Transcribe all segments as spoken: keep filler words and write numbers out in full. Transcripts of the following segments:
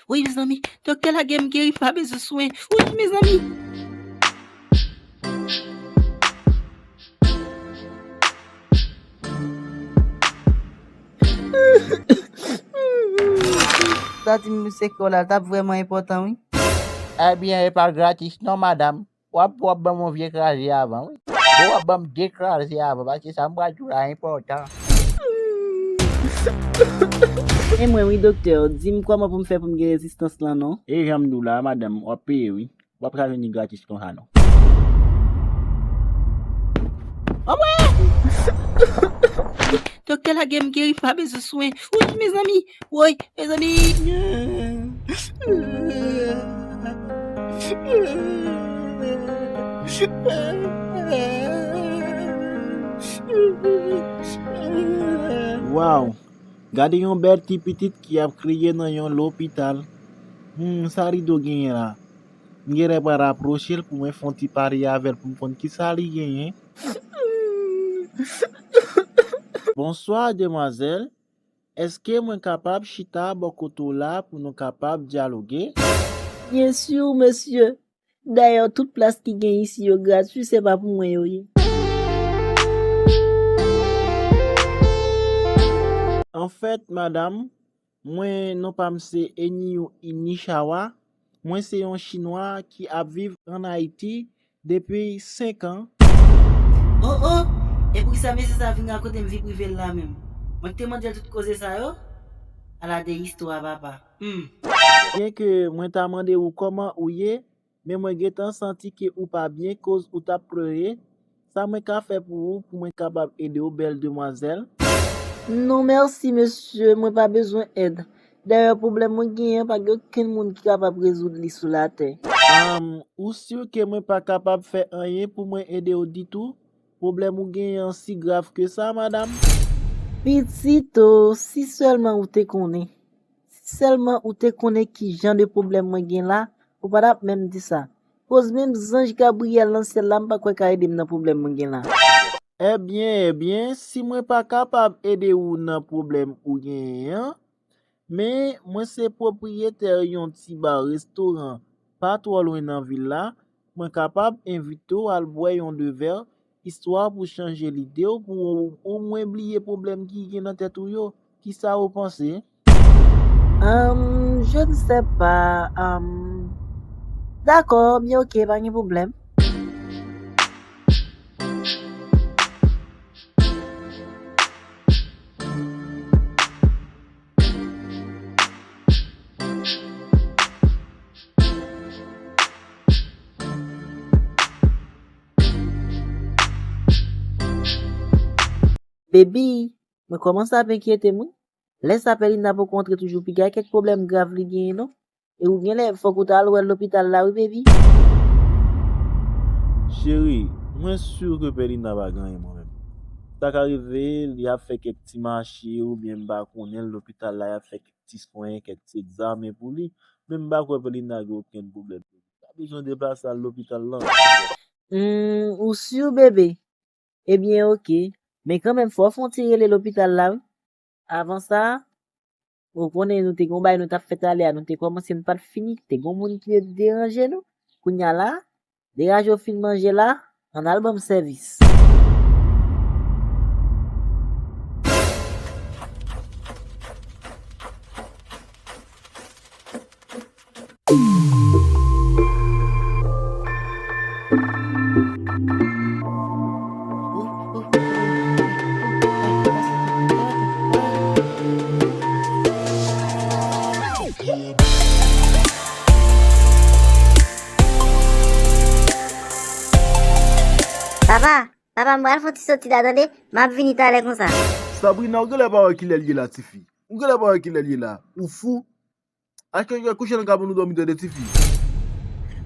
Woy, mezanmi, doktè lage m geri, m pa bezwen swen. Woy, mezanmi. Sa di m se kò la, l t ap vrèman enpòtan, wi. Ebyen, e pa gratis non, madanm. W ap, w ap ban m yon vye kraze avan, wi. Bon, w ap ban m de kraze avan, paske sa m pral di w la enpòtan. E mwen, wi, doktè, di m kòman pou m fè pou m gen rezistans lan, non? E jan m di w la, madanm, w ap peye, wi. W ap ka jwenn li gratis konsa, non. Anmwey! Doktè lage m geri, m pa bezwen swen. Woy, mezanmi! Woy, mezanmi! Waw! Gade yon bèl ti pitit ki ap kriye nan yon lopital. Hmm, sa Rido genyen la? M genlè pral rapwoche l pou mwen fè yon ti pale avè l pou m konn kisa li genyen. Bonswa, demwazèl. Èske mwen kapab chita bò kote w la pou nou kapab dyaloge? Byen si, mesye. Dayè, tout plas ki gen isi yo gratui, se pa pou mwen yo ye. Anfèt, madanm, mwen, non pa m se Eniyu Inishawa. Mwen se yon Chinwa ki ap viv ann Ayiti depi senk an. Oh, oh! E poukisa mesye sa vin rakonte m vi prive l la menm? Mwen ki te mande l tout koze sa yo? Ala de istwa, papa. Hmm. Byenke mwen ta mande w kòman ou ye, men mwen gentan santi ke ou pa byen koz ou t ap plore. Sa mwen ka fè pou ou, pou mwen kapab ede w, bèl demwazèl? Non, mèsi, mesye, mwen pa bezwen èd. Dayè, pwoblèm mwen genyen an, pa gen okenn moun ki kapab rezoud li sou latè. Am, ou si ke mwen pa kapab fè anyen pou mwen ede w ditou? Pwoblèm ou genyen an si grav ke sa, madanm? Pitit o, si sèlman ou te konnen. Si sèlman ou te konnen ki jan de pwoblèm mwen gen la, ou pa t ap menm di sa. Koz menm zanj Gabriyèl nan syèl la, m pa kwè ka ede m nan pwoblèm mwen gen la. Ebyen, ebyen, si mwen pa kapab ede w nan pwoblèm ou genyen an, men mwen se pwopriyetè yon ti ba restoran pa twò lwen nan vil la, mwen kapab envite w al bwè yon de vè, istwa pou chanje lide w, pou w omwen bliye pwoblèm ki gen nan tèt ou yo. Kisa ou panse? Hum, je ne sais pas. Hum, dakò, byen, oke, pa gen pwoblèm. Baby, mwen kòmanse ap enkyete m wi. Lè sa Pèlina poko antre toujou piga kèk pwoblèm grav li genyen non. E ou genlè fòk ou t al wè l lopital la wi, baby. Cheri, mwen si ke Pèlina pa gen anyen mwen menm. Sa ka rive, li ap fè kèk ti mache oubyen m pa konnen l lopital la, y ap fè kèk ti swen, kèk ti egzamen pou li. Men m pa kwè Pèlina gen okenn pwoblèm. Pa bezwen deplase al lopital lan. Hmm, ou si, bebe? Ebyen, oke. Men kanmenm, fò w fè yon ti rele lopital la, wi. Avan sa, ou konnen nou te gen yon bagay nou t ap fè talè a, nou te kòmanse, nou pa t fini, te gen yon moun ki te deranje nou. Kounye a la, degaje w fin manje la, ann al ban m sèvis. Papa, papa, m pral fè yon ti soti la, tande? M ap vini talè konsa. Sabrina, ou genlè pa wè kilè l ye la, tifi? Ou genlè pa wè kilè l ye la? Ou fou? Achte kè kouche nan kay pou nou dòmi, tande, tifi.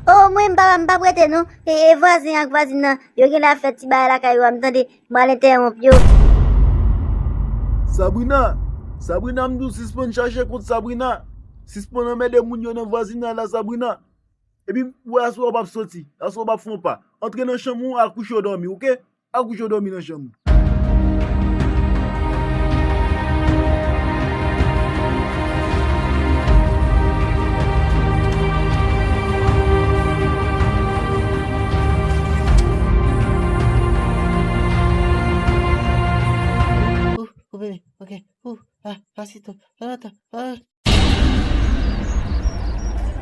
O, mwen, m pa, m pa prete non. E, e vwazen ak vwazin nan, yo genlè ap fè ti bagay lakay yo a, m tande, m al entèwonp yo. Sabrina, Sabrina, m di w sispann chache kont, Sabrina. Sispann anmède moun yo nan vwazinay la, Sabrina. Epi, ou wè aswè ou p ap soti, aswè ou p ap fè yon pa. Antre nan chanm ou, al kouche w dòmi, oke? Al kouche w dòmi nan chanm ou. Pasito, Jonathan, ah.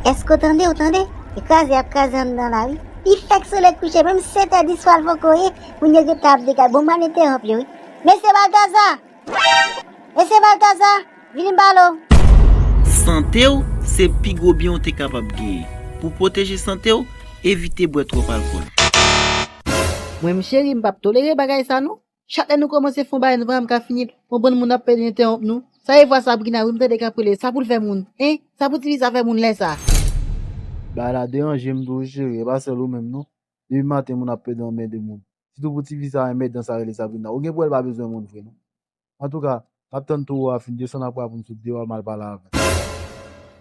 Èske w tande, w tande? E kraze y ap kraze anndan la, wi. Li fèk sole kouche, menm sèt è di swa l poko ye, moun yo gentan ap degaj. Bon, m al entèwonp yo, wi. Mesye Baltaza! Mesye Baltaza! Vini m pale w! Sante w se pi gwo byen w te kapab genyen. Pou pwoteje sante w, evite bwè twòp alkòl. Mwen, m cheri, m p ap tolere bagay sa, non. Chak lè nou kòmanse fè yon bagay, nou pa janm ka fini l. Konprann moun ap pede entèwonp nou. Sa e vwa Sabrina, wi, m tande k ap rele. Sa pou l fè moun, en? Sa pou tifi sa fè moun lè sa? Bagay la deranje m tou, wi, cheri. E pa sèl ou menm, non. Depi maten, moun ap pede anmède moun. Sitou pou tifi sa, enmèdan sa rele Sabrina. Ou gen pou wè l pa bezwen moun vre, non. Antouka, m ap tann towo a fin desann apre a pou m sot deyò a, m al pale avè l.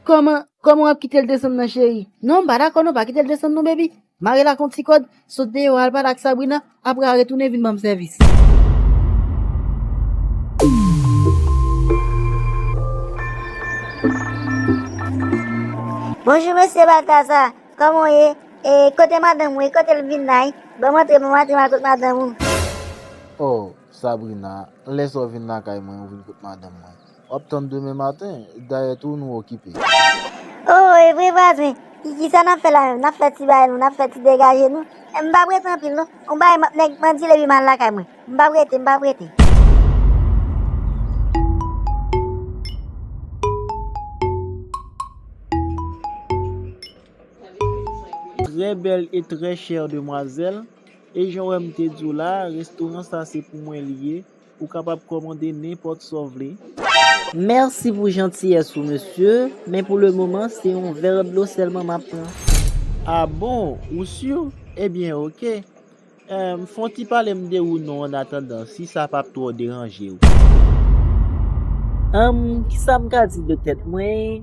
Kòman, kòman w ap kite l desann nan, cheri? Non, m pa dakò non, pa kite l desann non, baby. Mare l ak yon ti kòd, sot deyò, al pale ak Sabrina, apre a retounen vin ban m sèvis. Bonjou, mesye Baltaza. Kòman w ye? E, kote madanm ou? E, kote l vin la, wi? Ban m antre, ban m antre, m al kot madanm ou. Oh, Sabrina, lè sa w vin lakay mwen, ou vin kot madanm mwen. W ap tann demen maten, dayè tou nou okipe. Oh, e vre, vwazen. Ki, kisa n ap fè la menm? N ap fè ti bagay nou, n ap fè ti degaje nou. E, m p ap rete anpil non. Yon bagay m ap nèg pandile epi m al lakay mwen. M p ap rete, m p ap rete. Très belle et très chère demoiselle, e jan w wè m te di w la, restoran sa se pou mwen li ye. Ou kapab kòmande nenpòt sa w vle. Mèsi pou jantiyès ou, mesye, men pou le moman, se yon vè dlo sèlman m ap pran. Ah bon, ou si? Ebyen, oke. Em, fè yon ti pale m de ou non, an atandan, si sa p ap twò deranje w. Em, kisa m ka di de tèt mwen?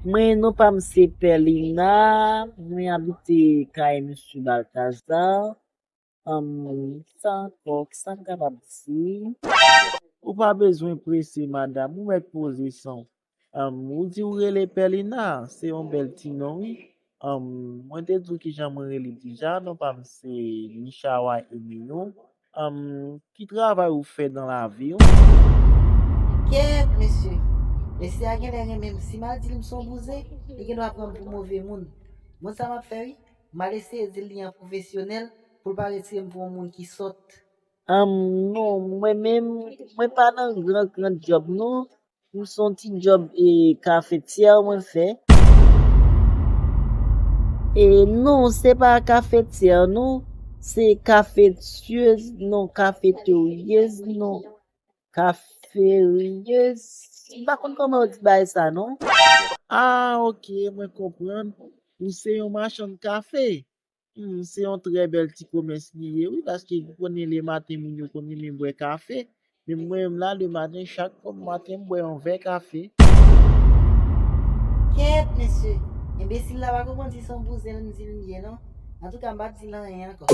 Mwen, non pa m se Pèlina, mwen abite kay mesye Baltaza. Ann, sa ankò, kisa m kapab di? Ou pa bezwen prese, madanm, ou mèt poze san w. Ann, ou di ou rele Pèlina, se yon bèl ti non, wi. Ann, mwen te di w kijan mwen rele deja, non pa m se Michawa Emilio. Ann, ki travay ou fè nan lavi w? Kèt, mesye. Mesye a genlè renmen m. Si m al di l m se yon bouzen, li gendwa pran m pou move moun. Bon, sa m ap fè, wi. M al eseye di l li an pwofesyonèl pou l pa retire m pou yon moun ki sòt. Anm, non, mwen menm, mwen pa nan gran, gran djòb, non. M se yon ti djòb, e, kafetyè mwen fè. E non, se pa kafetyè, non. Se kafetyèz, non, kafeteryèz, non. Kaferyèz. M pa konn kòman yo di bagay sa, non. Ah, oke, mwen konprann. Ou se yon machann kafe. Hmm, se yon trè bèl ti komès li ye, wi, paske ou konnen lematen moun yo konn renmen bwè kafe. Men mwen menm la, lematen, chak maten, m bwè yon vè kafe. Kèt, mesye. Enbesil la pa konprann si se yon bouzen m di l m ye, non. Antouka, m p ap di l anyen ankò.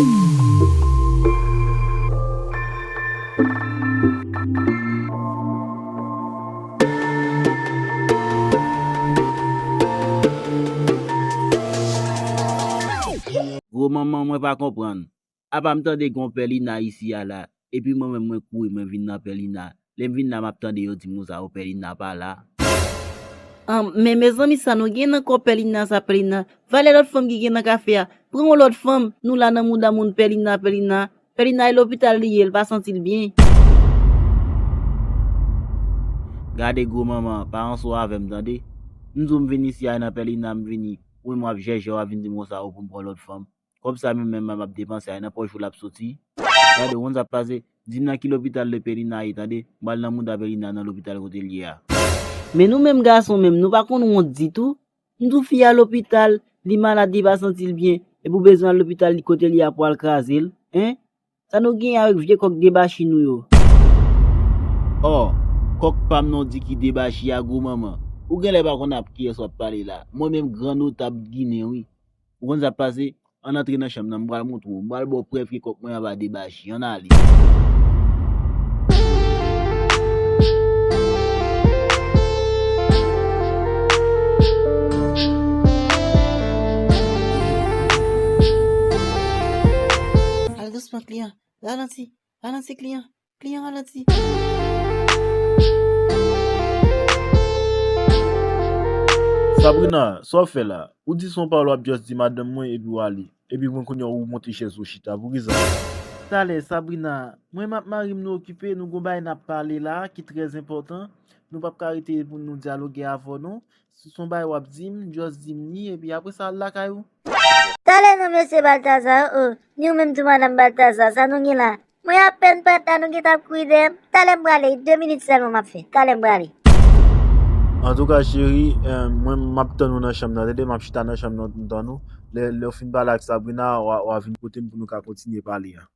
Gwo manman, mwen pa konprann. Apa m tande gen yon Pèlina isi a la, epi mwen menm mwen kouri mwen vin nan Pèlina. Lè m vin la, m ap tande yo di m konsa, o, Pèlina pa la. An, men mezanmi, sa nou gen nan kò Pèlina sa, Pèlina? Valè lòt fanm ki gen nan kafe a. Pran yon lòt fanm, nou la nan mouda moun, Pèlina, Pèlina. Pèlina e lopital li ye, l pa santi l byen. Gade gwo manman, pa ranse w avè m, tande. M di w m vin isi a nan Pèlina, m vini. Ou menm w ap jèjè, w ap vin di m konsa, o, pou m pran lòt fanm. Kòb sa menm, menm m ap depanse a nan pòch ou l ap soti. Gade, w konn sa k pase? Di m nan ki lopital de Pèlina ye, tande? M pral nan mouda Pèlina nan lopital kote l ye a. Men nou menm gason menm, nou pa konn wont ditou. M di w fi a lopital, li malad, li pa santi l byen, epi w bezwen al lopital, li kote l ye a pou al kraze l, en? Sa nou genyen avèk vye kòk debachi nou yo? Ò, kòk pa m non di ki debachi a, gwo manman. Ou genlè pa konn ap kiyès w ap pale la. Mwen menm gran notab ginen, wi. Ou konn sa k pase? Ann antre nan chanm nan, m pral montre w. M pral ba w prèv ke kòk mwen an pa debachi. Ann ale. Al dousman, kliyan. Ralanti. Ralanti, kliyan. Kliyan, ralanti. Sabrina, sa w fè la? Ou di se yon pawòl w ap just di madanm mwen epi w ale. Epi mwen kounye a ou monte chèz ou chita. Poukisa? Talè, Sabrina, mwen m ap mari m, nou okipe, nou gon bagay n ap pale la ki trè enpòtan. Nou p ap ka rete pou nou dyaloge avè w non. Si se yon bagay w ap di m, just di m li, epi apre sa al lakay ou. Talè non, mesye Baltazar, oh, oh. Ni ou menm tou, madanm Baltazar, sa nou gen la? Mwen apèn pèt la, nou gentan ap kouri dèyè m. Talè m prale, de minit sèlman m ap fè. Talè m prale. Antouka, cheri, eh, mwen, m ap tann ou nan chanm nan, tande, m ap chita nan chanm nan, m tann ou. Lè, lè w fin pale ak Sabrina, w a, w a vin kote m pou nou ka kontinye pale a.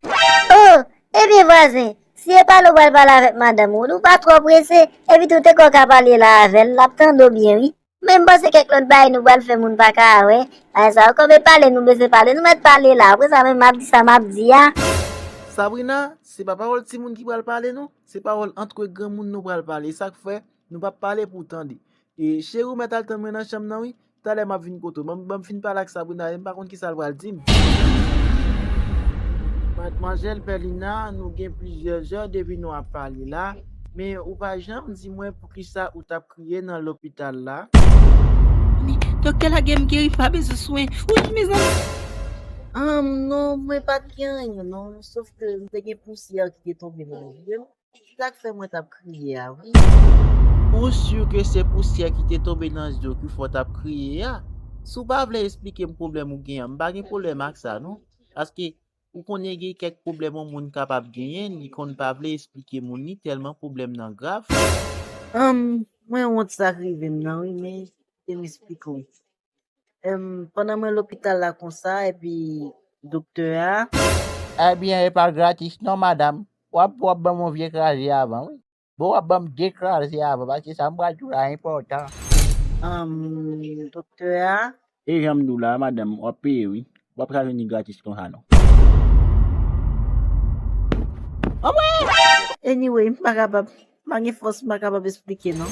Oh, ebyen, vwazen, si e pale w pral pale avèk madanm ou, ou pa twò prese, epi tou te kwè w ka pale la avè l, l ap tande w byen, wi. Men m panse kèk lòt bagay nou pral fè moun pa ka wè. Bagay sa yo, kòm e pale nou bezwen pale, nou mèt pale la. Apre sa menm, m ap di sa m ap di a. Sabrina, se pa pawòl timoun ki pral pale non. Se pawòl antre granmoun nou pral pale. E sa k fè nou p ap pale pou w tande. E cheri, ou mèt al tann mwen nan chanm nan, wi. Talè m ap vin kote w. Ban m, ban m fin pale ak Sabrina, e m pa konn kisa l pral di m. Madmwazèl Pèlina, nou gen plizyè zè depi nou ap pale la, men ou pa janm di mwen poukisa ou t ap kriye nan lopital la. Doktè la gen m geri, m pa bezwen swen. Wi, mezanmi. Anm, non, mwen pa t gen anyen, non. Sof ke m te gen pousyè ki te tonbe nan je m. Sa k fè mwen t ap kriye a, wi. Ou si ke se pousyè ki te tonbe nan je w ki fè w t ap kriye a? Si w pa vle esplike m pwoblèm ou gen an, m pa gen pwoblèm ak sa, non. Paske ou konnen gen kèk pwoblèm yon moun kapab genyen, li konn pa vle esplike moun li tèlman pwoblèm nan grav. Anm, mwen wont sa k rive m nan, wi, men kite m esplike w. Em, pandan mwen lopital la konsa, epi doktè a. Ebyen, e pa gratis non, madanm. W ap, w ap ban m yon vye kraze avan, wi. Bon, w ap ban m de kraze avan, paske sa m pral di w la enpòtan. Anm, doktè a. E jan m di w la, madanm, w ap peye, wi. W ap ka vini gratis konsa, non. Anmwey! Anyway, m pa kapab. M pa gen fòs, m pa kapab esplike, non.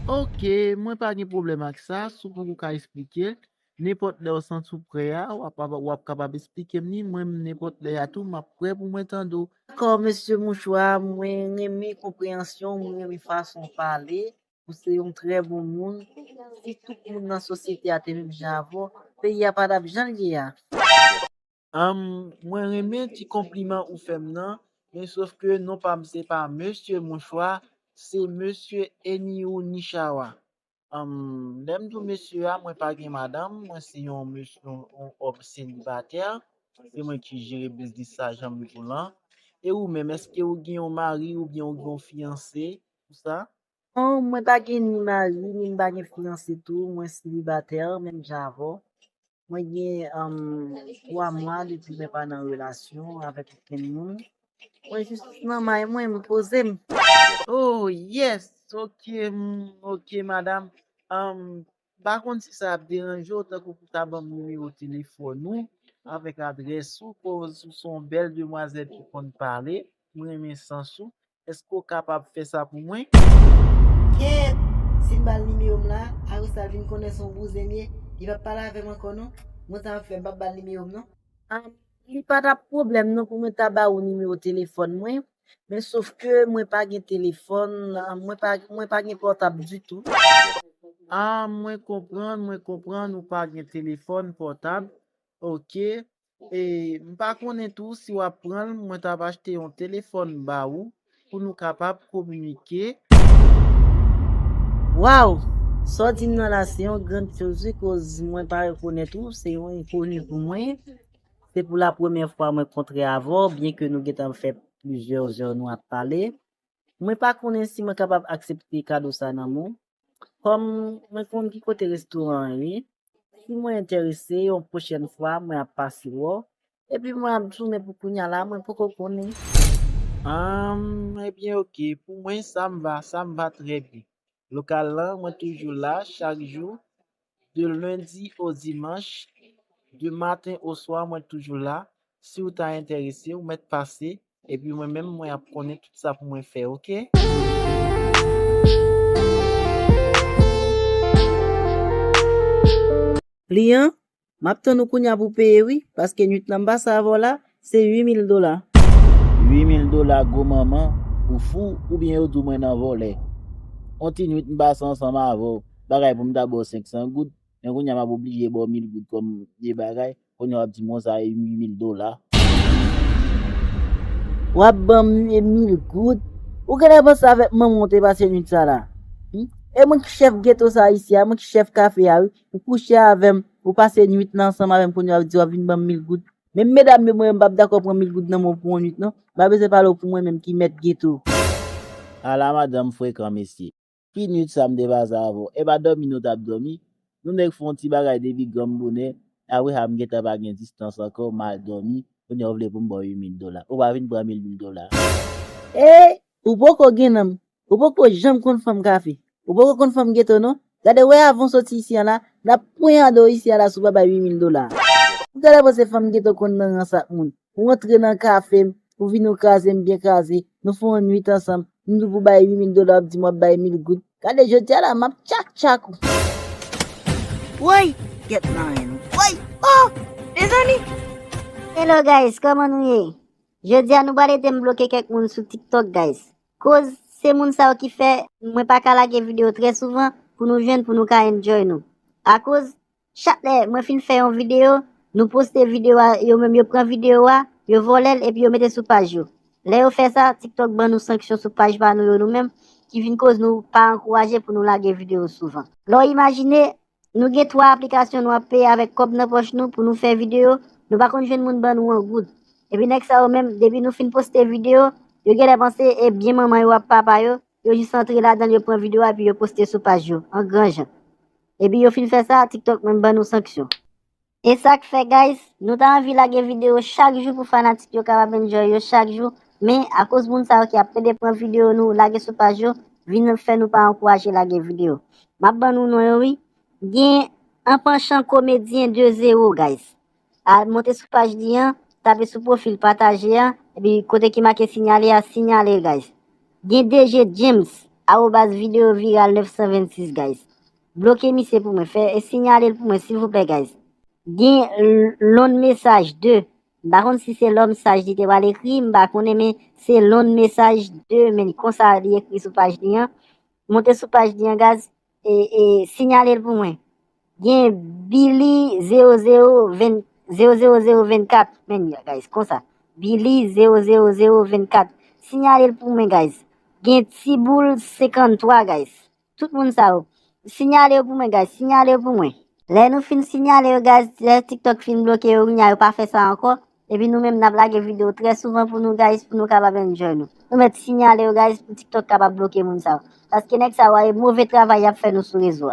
Oke, mwen pa gen pwoblèm ak sa. Si w poko ka esplike l, nenpòt lè w santi w prè a, w ap, w ap kapab esplike m li. Mwen menm, nenpòt lè a tou, m ap prè pou mwen tande w. Dakò, mesye Mouchwa, mwen renmen konpreyansyon w, mwen renmen fason w pale. Ou se yon trè bon moun. Si tout moun nan sosyete a te menm jan avè w, peyi a pa t ap jan l ye a. Anm, mwen renmen ti konpliman ou fè m nan, men sof ke non pa m se pa mesye Mouchwa, se mesye Eniou Nichawa. Anm, lè m di w mesye a, mwen pa gen madanm, mwen se yon mesye, yon, yon òm selibatè. Se mwen ki jere biznis sa, jan m di w lan. E ou menm, èske ou gen yon mari oubyen ou gen yon fiyanse pou sa? Non, mwen pa gen ni mari, ni m pa gen fiyanse tou, mwen selibatè, menm jan avè w. Mwen gen, anm, twa mwa depi mwen pa nan relasyon avèk okenn moun. Mwen jis nan may mwen, m poze m. Oh, yes! Oke, m, oke, madanm. Anm, m pa konn si sa ap deranje w, tankou pou ta ban m nimewo telefòn ou, avèk adrès ou, koz ou se yon bèl demwazèl ki konn pale, m renmen sans ou. Èske w kapab fè sa pou mwen? Kèt! Si m ba l nimewo m la, apre sa l vin konnen se yon bouzen m ye, li p ap pale avè m ankò non. Mwen sa m ap fè, m p ap ba l nimewo m non. Ah, li pa t ap pwoblèm non pou mwen ta ba ou nimewo telefòn mwen, men sof ke mwen pa gen telefòn, ah, mwen pa, mwen pa gen pòtab ditou. Ah, mwen konprann, mwen konprann, ou pa gen telefòn pòtab. Oke. E, m pa konnen tou si w ap pran l, mwen t ap achte yon telefòn ba ou pou nou kapab kominike. Waw! Sa w di m nan la se yon grann choz wi, koz mwen pa rekonèt ou, se yon enkoni pou mwen. Se pou la premyè fwa mwen kontre avè w, byenke nou gentan fè plizyè zè nou ap pale. Mwen pa konnen si mwen kapab aksepte kado sa nan men w. Kòm mwen konn ki kote restoran an ye, si mwen enterese, yon pwochèn fwa, mwen ap pase wè w. Epi mwen ap tounen pou kounya la, mwen poko konnen. Anm, ebyen, oke. Pou mwen, sa m va, sa m va trè byen. Lokal lan, mwen toujou la, chak jou, de lendi o dimanch, de maten o swa, mwen toujou la. Si w ta enterese, ou mèt pase. Epi mwen menm, mwen ap konnen tout sa pou mwen fè, oke? Kliyan, m ap tann ou kounya pou peye wi, paske nwit lan m pase avè w la, se uit mil dola. Uit mil dola gwo manman, ou fou oubyen yo di w mwen nan vòlè? On ti nwit m pase ansanm avè w, bagay pou m ta ba w senk san goud, men kounye a m ap oblije ba w mil goud kòm vye bagay, kounye a w ap di m konsa e uit mil dola. W ap ban m mil goud? Ou genlè panse avèk manman w te pase nwit sa la? Hmm? E mwen ki chèf geto sa isi a, mwen ki chèf kafe a wi. Ou kouche avè m, ou pase nwit lan ansanm avè m, kounye a w ap di w ap vin ban m mil goud. Menm medam yo, mwen, m p ap dakò pran mil goud nan men w pou yon nwit, non. M pa bezwen pale w pou mwen menm ki mèt geto. Ala madanm frekan, mesye. Ki nwit sa m te pase avè w? E pa dòmi nou t ap dòmi? Nou nèk fè yon ti bagay depi granm bonè. Apre sa, m gentan pa gen distans ankò, m al dòmi. Kounye a, w vle pou m ba w uit mil dola. Ou pa vin pran mil, mil dola. E, ou poko gen nanm. Ou poko janm konn fanm kafe. Ou poko konn fanm geto, non. Gade, wè, avan w soti isi a la, n ap ponyade w isi a la si w pa bay uit mil dola. Ou genlè panse fanm geto konn nan rans ak moun. Ou rantre nan kafe m, ou vin ou kraze m byen kraze, nou fè yon nwit ansanm, m di w pou bay uit mil dola, w ap di m w ap bay mil goud. Gade, jodi a la, m ap tchak tchak ou. Woy! Get mine. Woy! Oh! Mezanmi! Hello guys, kòman nou ye? Jodi a nou pral ede m bloke kèk moun sou TikTok, guys. Koz se moun sa yo ki fè mwen pa ka lage videyo trè souvan pou nou jwenn, pou nou ka enjoy nou. Akoz chak lè mwen fin fè yon videyo, nou poste videyo a, yo menm yo pran videyo a, yo vòlè l epi yo mete sou paj yo. Lè yo fè sa, TikTok ban nou sanksyon sou paj pa nou yo nou menm, ki vin koz nou pa ankouraje pou nou lage videyo souvan. Lè w imajine, nou gen twa aplikasyon nou ap peye avèk kòb nan pòch nou pou nou fè videyo, nou pa konn jwenn moun ban nou yon goud. Epi nèg sa yo menm, depi nou fin poste videyo, yo genlè panse e byen manman yo ap papa yo, yo jis antre ladan l, yo pran videyo a epi yo poste sou paj yo, an gran jan. Epi yo fin fè sa, TikTok menm ban nou sanksyon. E sa k fè, guys, nou ta anvi lage videyo chak jou pou fanatik yo kapab enjoy yo chak jou, men akoz moun sa yo ki ap pede pran videyo nou lage sou paj yo, vin fè nou pa ankouraje lage videyo. M ap ban nou non yo wi. Gen An Panchan Komedyen de zewo, guys. Al monte sou paj li an, tape sou pwofil pataje a, epi kote ki make sinyale a, sinyale l, guys. Gen D J James, arobaz videyo viral nèf san vennsis, guys. Bloke misye pou mwen, fè e sinyale l pou mwen, silvouplè, guys. Gen l-, Lòn Mesaj de. M pa konn si se Lòm Saj li te pral ekri, m pa konnen, men se Lòn Mesaj de, men konsa li ekri sou paj li an. Monte sou paj li an, guys, e, e, sinyale l pou mwen. Gen Billy zewo zewo ven, zewo zewo zewo vennkat, men, guys, konsa. Billy zewo zewo zewo vennkat. Sinyale l pou mwen, guys. Gen Tiboul senkanntwa, guys. Tout moun sa yo. Sinyale yo pou mwen, guys. Sinyale yo pou mwen. Lè nou fin sinyale yo, guys, lè TikTok fin bloke yo, kounye a yo pa fè sa ankò. Epi nou menm, n ap lage videyo trè souvan pou nou, guys, pou nou kapab enjoy nou. Nou mèt sinyale yo, guys, pou TikTok kapab bloke moun sa yo. Paske nèg sa yo, e move travay y ap fè nou sou rezo a.